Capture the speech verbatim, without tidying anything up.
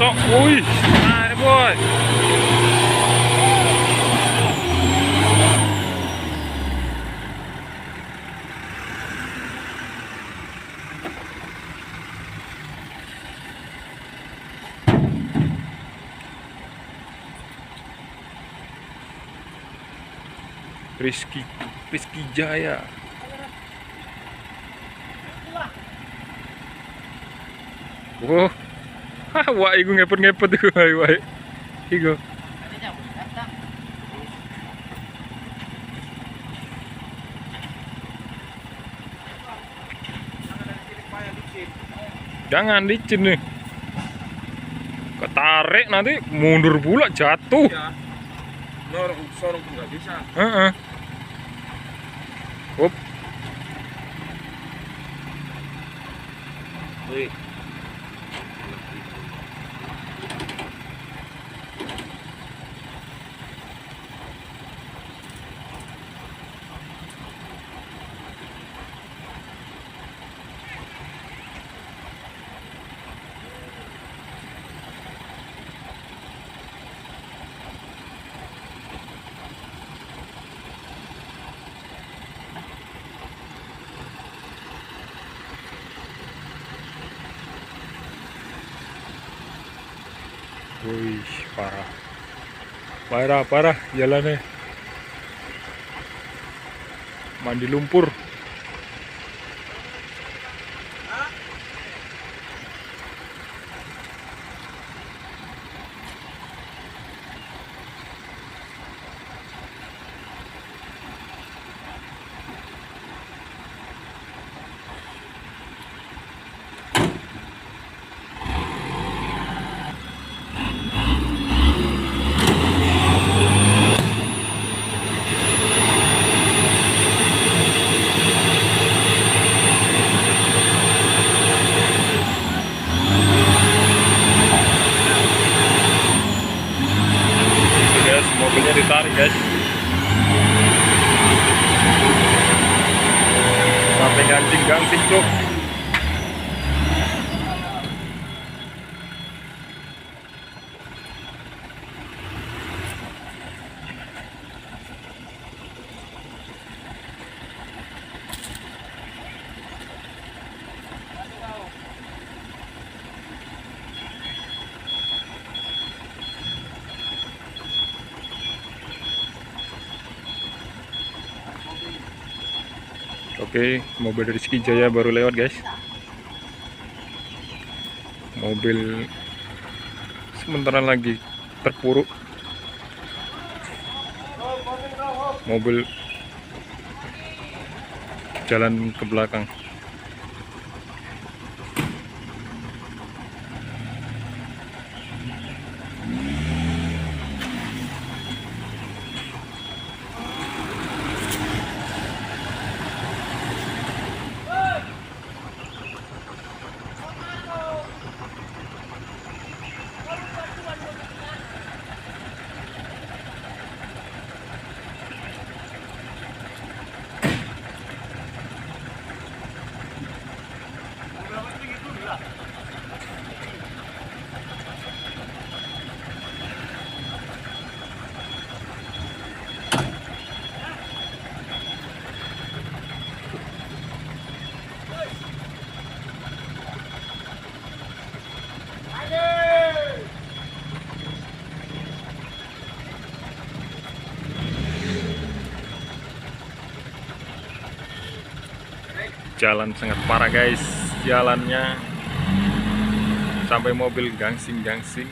Wih, nah, ini, boy. Rizky, Rizky Jaya. Wah, wak iku ngepet-ngepet tu, wak, wak. Iku. Jangan licin nih. Ketarik nanti mundur pula, jatuh. Iya. Norong, sorong pun nggak bisa. Heeh. Up. Wih. Wih, parah. Parah, parah jalannyo. Mandi lumpur. Itu, guys, mobilnya ditarik, guys. Sampai gancing-gancing, Cuk. Oke, mobil Rizky Jaya baru lewat, guys. Mobil sementara lagi terpuruk. Mobil jalan ke belakang. Jalan sangat parah, guys, jalannya, sampai mobil gangsing-gangsing.